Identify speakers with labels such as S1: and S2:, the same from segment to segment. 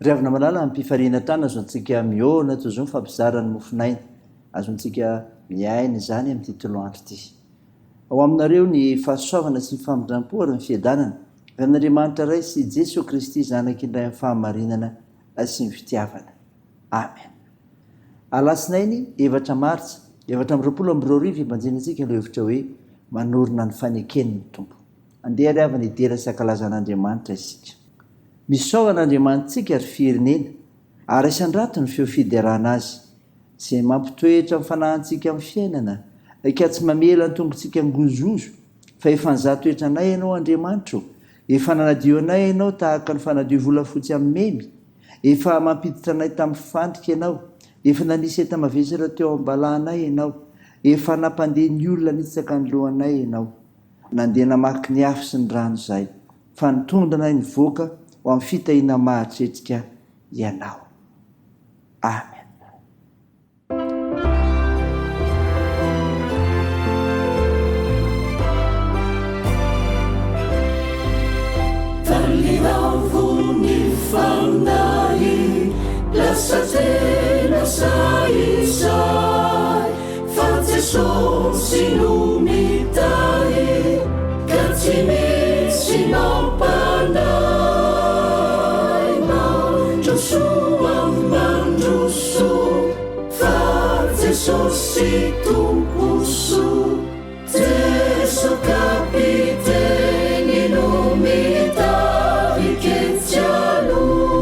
S1: Ry havana malala, amim-pifaliana hatrany azontsika mihaona toy izao mifampizara ny mofon'aina. Azontsika miaina izany amin'ity toloandro ity. Ao aminareo ny fahasoavana sy ny famindram-po ary ny fiadanana avy amin'Andriamanitra Ray sy Jesoa Kristy Zanaky ny Ray amin'ny fahamarinana sy ny fitiavana. Amen. Alatsinainy efatra martsa 2024 hibanjinantsika ilay hevitra hoe manorina ny fanekeny ny Tompo. Andeha ry havana hidera sy hankalaza an'Andriamanitra isika. Misaora an'Andriamanitsika ry firenena, ary asandrato ny feo fiderana Azy, izay mampitoetra ny fanahintsika amin'ny fiainana, ka tsy mamela ny tongotsika hangozohozo, fa efa nizaha toetra anay Ianao, Andriamanitra ô, efa nanadio anay Ianao tahaka ny fanadio volafotsy amin'ny memy, efa mampiditra anay tamin'ny fandrika Ianao, efa nanisy enta-mavesatra teo am-balahanay Ianao, efa nampandeha ny olona nitsaka ny lohanay Ianao. Nandeha namaky ny afo sy ny rano izahay, fa nitondra anay nivoaka ho amin'ny fitahiana mahatretrika Ianao. Amen.
S2: Tandremo ny fanahy, lasa tena sahisahy. Fa Jesosy no mitahy ka tsy misy mampanahy Mandrosoa mandrosoa fa Jesosy Tompo soa Jeso kapiteny no mitarika etsy aloha.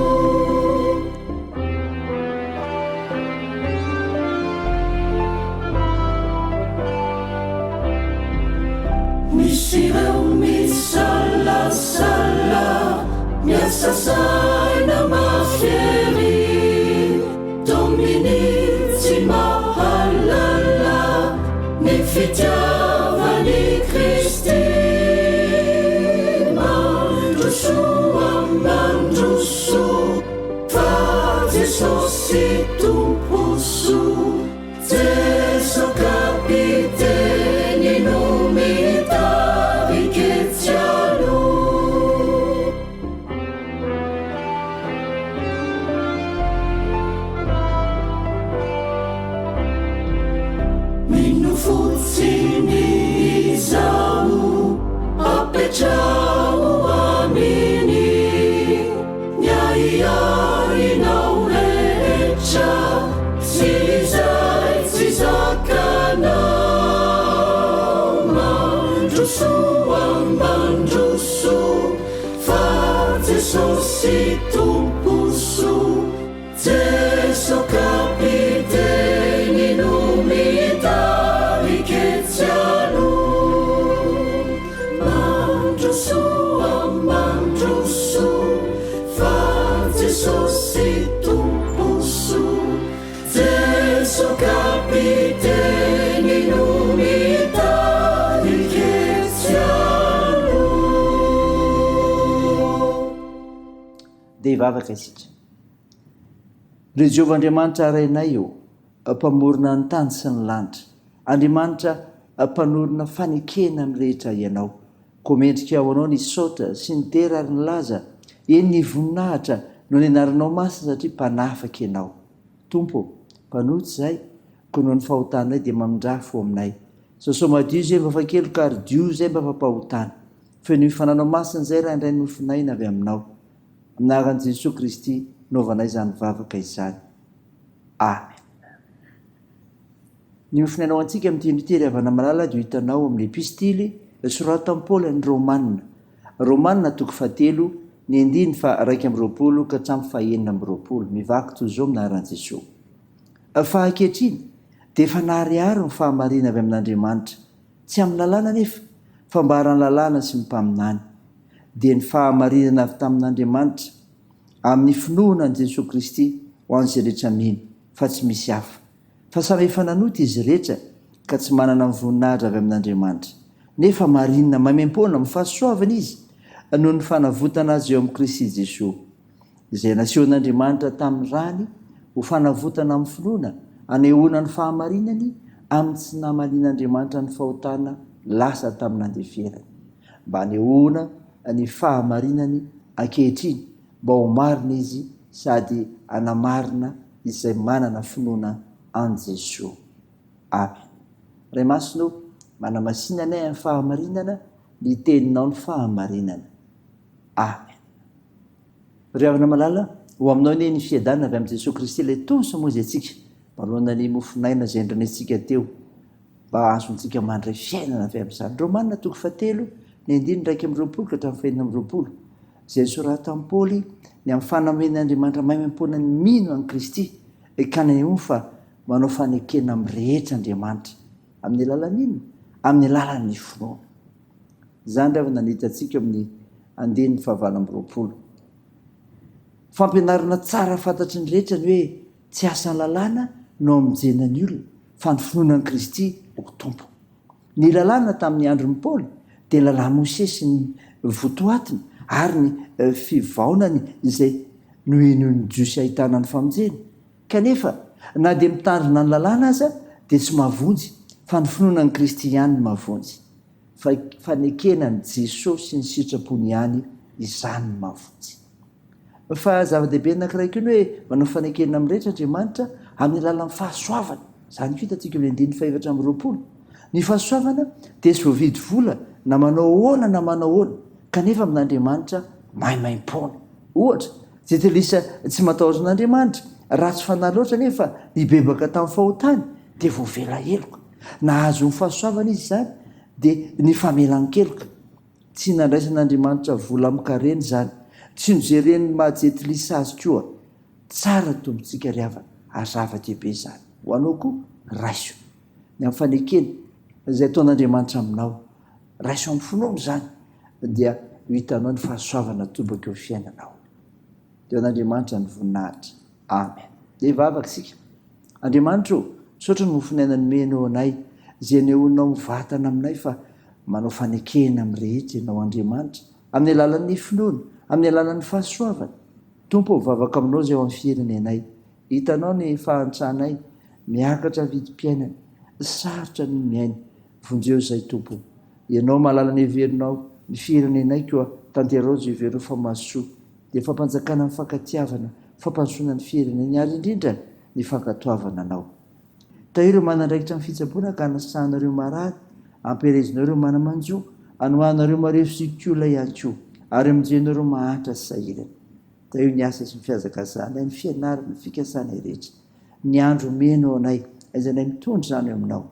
S2: Misy ireo misalasala, miasa saina mafy ery, toa minia tsy mahalala ny fitiavan'i Kristy. Mandrosoa, mandrosoa. Fa Jesosy Tompo soa, Jeso Kapiteny no mitarika etsy aloha. Mino fotsiny izaho, apetraho aminy. Ny ahiahinao rehetra sy izay tsy zakanao Mandrosoa mandrosoa fa Jesosy Tompo soa Jeso Kapiteny no mitarika etsy aloha Mandrosoa mandrosoa fa Jesosy Tompo soa Jeso Kapiteny no mitarika etsy aloha.
S1: Dia hivavaka isika. Ry Jehovah Andriamanitra Rainay ô, Mpamorona ny tany sy ny lanitra, Andriamanitra Mpanorina fanekena amin'ny rehetra Ianao. Koa mendrika ho Anao ny saotra sy ny dera ary ny laza, eny ny voninahitra noho ny anaranao masina satria Mpanafaka Ianao. Tompo ô, mpanota izahay, koa noho ny fahotanay dia mamindrà fo aminay. Sasao madio izay mba afa-keloka ary diovy izay mba afa-pahotana. Fenoy fananao masina izay raha indray nofonaina avy Aminao. Amin'ny anaran'i Jesoa Kristy naovanay izany vavaka izany. Amen. Ny hofonaina ho antsika amin'ity andro ity ry havana malala dia ho hitanao amin'ny epistily soratan'i Paoly an'ny Romana. Romana toko fahatelo, ny andininy faha 21 ka hatramin'ny faha 26. Mivaky toy izao amin'ny anaran'i Jesoa. Fa ankehitriny dia efa naharihary ny fahamarinana avy amin'Andriamanitra, tsy amin'ny lalàna anefa, fa ambaran'ny lalàna sy ny mpaminany, dia ny fahamarinana avy tamin'Andriamanitra, amin'ny finoana an'i Jesoa Kristy ho an'izay rehetra mino, fa tsy misy hafa. Fa samy efa nanota izy rehetra ka tsy manana ny voninahitra avy amin'Andriamanitra. Nefa marinina maimaimpoana amin'ny fahasoavana izy noho ny fanavotana azy eo amin'i Kristy Jesoa, izay nasehon'Andriamanitra tamin'ny rany ho fanavotana amin'ny finoana, hanehoana ny fahamarinany amin'ny tsy namalian'Andriamanitra ny fahotana lasa tamin'ny nandeferany, mba hanehoana ny fahamarinany ankehitriny, mba ho marina izy. sady hanamarina izay manana finoana an'i Jesoa. Amen. Ray Masina o, manamasina anay amin'ny fahamarinana, ny Teninao ny fahamarinana. Amen. Ry havana malala, ho aminao anie ny fiadanana avy amin'i Jesoa Kristy ilay Tompo sy Monjy antsika, manoloana ny mofon'aina izay ndranesintsika teo, mba hahazoantsika mandray fiainana avy amin'izany. Romana toko fahatelo, ny andininy 21 ka hatramin'ny fahenina amby 20, izay nosoratan'i Paoly ny amin'ny fanamen'Andriamanitra maimaimpoana ny mino an'i Kristy, ka nanehoany fa manao fanekena amin'ny rehetra Andriamanitra. Amin'ny alalan'ny inona? Amin'ny alalan'ny finoana. Izany ry havana no hitantsika eo amin'ny andininy fahavalo amby 20. Fampianarana tsara fantatry ny rehetra ny hoe tsy asan'ny lalàna no hamonjena ny olona fa ny finoana an'i Kristy ho Tompo. Ny lalàna tamin'ny andron'i Paoly dia lalàn'i Mosesy sy ny votoatiny ary ny fivaonany izay nohenoin'ny Jiosy ahitana ny famonjena. Kanefa, na dia mitandrina ny lalàna aza dia tsy mahavonjy fa ny finoana an'i Kristy ihany no mahavonjy. Fa fanekena an'i Jesosy sy ny sitrapony ihany izany no mahavonjy. Fa zava-dehibe anankiray koa ny hoe manao fanekena amin'ny rehetra Andriamanitra amin'ny alalan'ny fahasoavana. Izany koa hitantsika amin'ny andininy fahefatra amby 20. Ny fahasoavana dia tsy voavidy vola na manao ahoana na manao ahoana, kanefa amin'Andriamanitra maimaimpoana. Ohatra, Jentilisa tsy matahotra an'Andriamanitra, ratsy fanahy loatra nefa nibebaka tamin'ny fahotany, dia voavela heloka. Nahazo ny fahasoavana izy izany, dia ny famelan-keloka. Tsy nandraisan'Andriamanitra vola amin-karena izany. Tsy nojeren'ny maha jentilisa azy koa. Tsara ny Tompontsika ry havana, ary zava-dehibe izany. Ho anao koa, raiso ny amin'ny fanekena izay ataon'Andriamanitra aminao. Raiso amin'ny finoana izany, dia ho hitanao ny fahasoavana atobaka eo fiainanao. Dia ho an'Andriamanitra ny voninahitra. Amen. Dia hivavaka isika. Andriamanitra ô, misaotra ny mofon'aina nomenao anay, izay anehoanao mivantana aminay fa manao fanekena amin'ny rehetra Ianao Andriamanitra, amin'ny alalan'ny finoana, amin'ny alalan'ny fahasoavana. Tompo ô, mivavaka aminao izay ao amin'ny firenenay. Hitanao ny fahantranay, miakatra ny vidim-piainana, sarotra ny miaina. Vonjeo izay Tompo o. Ianao mahalala ny heverinao, ny firenenay koa tanterao izay heverao fa mahasoa. Dia fampanjakana ny fankatiavana, fampandrosoana ny fireneny ary indrindra ny fankatoavana Anao. Tahio ireo manandraikitra amin'ny fitsaboana ka anasitrahana ireo marary, ampielezinao ireo mana-manjo, anohanao ireo marefo sy kola ihany koa, ary amonjenao ireo mahantra sy sahirana. Tahio ny asa sy ny fihazakazahanay, ny fianarana, ny fikasanay rehetra. Ny andro omenao anay, aizanay mitondra izany eo aminao.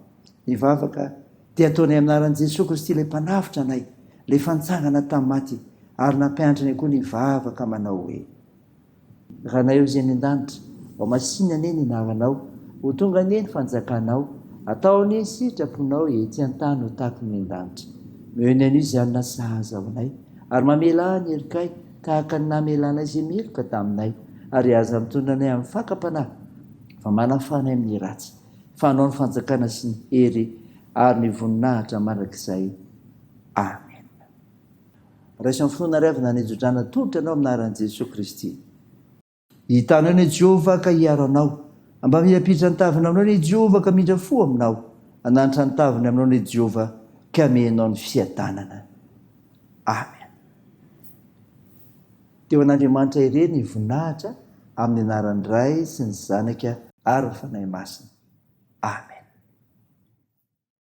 S1: Ny vavaka dia ataonay amin'ny anaran'i Jesoa Kristy ilay Mpanavotra anay, ilay efa nitsangana tamin'ny maty ary nampianatra anay koa ny hivavaka manao hoe. Ranay izay any an-danitra, ho masina anie ny anaranao, ho tonga anie ny fanjakanao, atao anie ny sitraponao ety an-tany ho tahaka ny any an-danitra. Omeo ny anio izay hanina sahaza ho anay, ary mamelà ny helokay tahaka ny namelanay izay meloka taminay, ary aza mitondra anay amin'ny fakam-panahy, fa manafaha anay amin'ny ratsy. Fa Anao ny fanjakana sy ny hery ary ny voninahitra mandrakizay. Amen. Raiso amin'ny finoana ry havana ny tsodrano atolotra anao amin'ny anaran'i Jesoa Kristy. Hitanao anie Jehovah ka hiaro anao. Mba mirampitra ny taviny aminao anie Jehovah ka hamindra fo aminao. Hananitra ny taviny aminao anie Jehovah ka hamehy anao ny fiadanana. Amen. Teo an'Andriamanitra irery ny voninahitra amin'ny anaran'ny Ray sy ny Zanaka ary ny Fanahy Masina. Amen.